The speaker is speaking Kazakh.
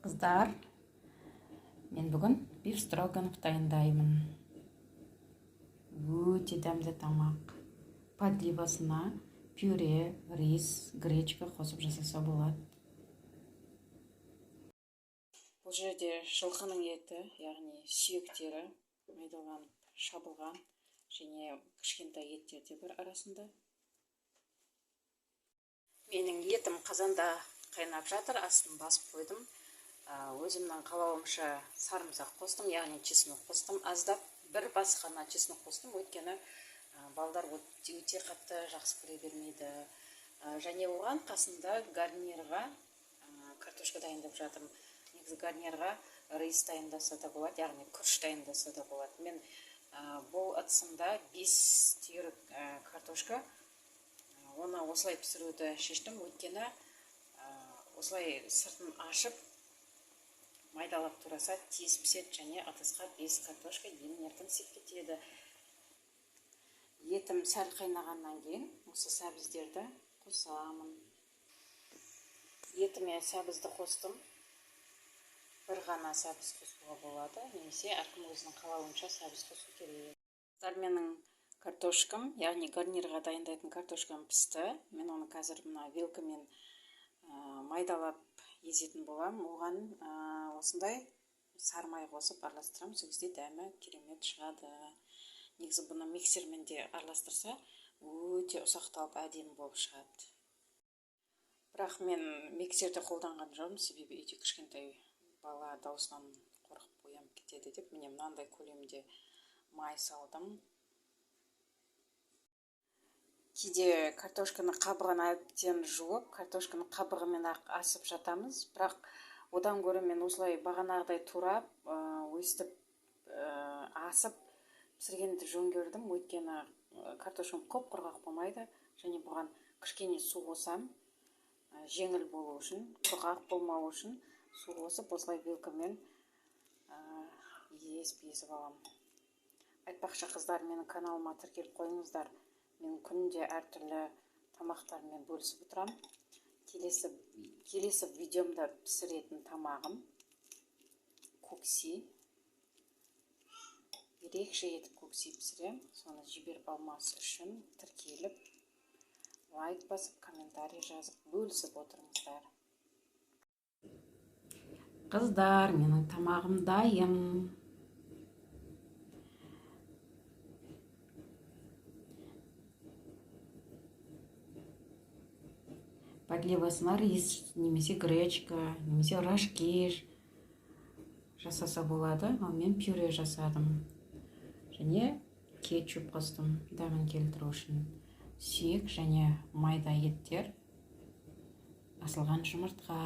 Қыздар, мен бүгін бефстроганов дайындаймын. Өте дәмді тамақ. Подливасына пюре, рис, гречка қосып жасаса болады. Бұл жерде жылқының еті, яғни сүйектері майдаланып шабылған және кішкентай еттер де бар арасында. Менің етім қазанда қайнап жатыр, астын басып қойдым. Өзімнің қалауымша сарымсақ қостым, яғни чеснок қостым аздап, бір бас қана чеснок қостым, өйткені балдар өте қатты жақсы көре бермейді. Және оған қасында гарнирға картошка дайындап жатырмын. Негізі гарнирға рис дайындаса да болады, яғни күріш дайындаса да болады. Мен бұл ыдысымда 5 түйір картошка, оны осылай пісіруді шештім, өйткені осылай сыртын ашып майдалап тураса тез піседі және ыдысқа 5 картошка емін-еркін сиып кетеді. Етім сәл қайнағаннан кейін осы сәбіздерді қосамын. Етіме сәбізді қостым. Бір ғана сәбіз қосуға болады, немесе әркім өзінің қалауынша сәбіз қосу керек. Қыздар, менің картошкам, яғни гарнирға дайындайтын картошкам пісті. Мен оны қазір мына вилкамен майдалап езетін боламын. Оған осындай сары май қосып араластырамын, сол кезде дәмі керемет шығады. Негізі бұны миксермен де араластырса өте ұсақталып әдемі болып шығады. Бірақ мен миксерді қолданған жоқпын, себебі үйде кішкентай бала дауысынан қорқып оянып кетеді деп. Міне мынандай көлемде май салдым. Кейде картошканы қабығын әбден жуып, картошканы қабығымен ақ асып жатамыз. Бірақ одан гөрі мен осылай бағанағыдай турап, өстіп, асып пісіргенді жөн көрдім. Өйткені картошкам құп құрғақ болмайды және бұған кішкене су қосам, жеңіл болу үшін, құрғақ болмау үшін су қосып осылай вилкамен езіп-езіп аламын. Айтпақшы, қыздар, менің каналыма тіркеліп қойыңыздар. Мен күнде әртүрлі тамақтармен бөлісіп отырамын. Келесі видеомда пісіретін тамағым көкси. Ерекше етіп көкси пісіремін. Соны жіберіп алмас үшін тіркеліп, лайк басып, комментарий жазып, бөлісіп отырыңыздар. Қыздар, менің тамағым дайын. Подливасына рис, немесе гречка, немесе рожки жасаса болады. Ал мен пюре жасадым. Және кетчуп қостым дәмін келтіру үшін. Сүйек және майда еттер, асылған жұмыртқа.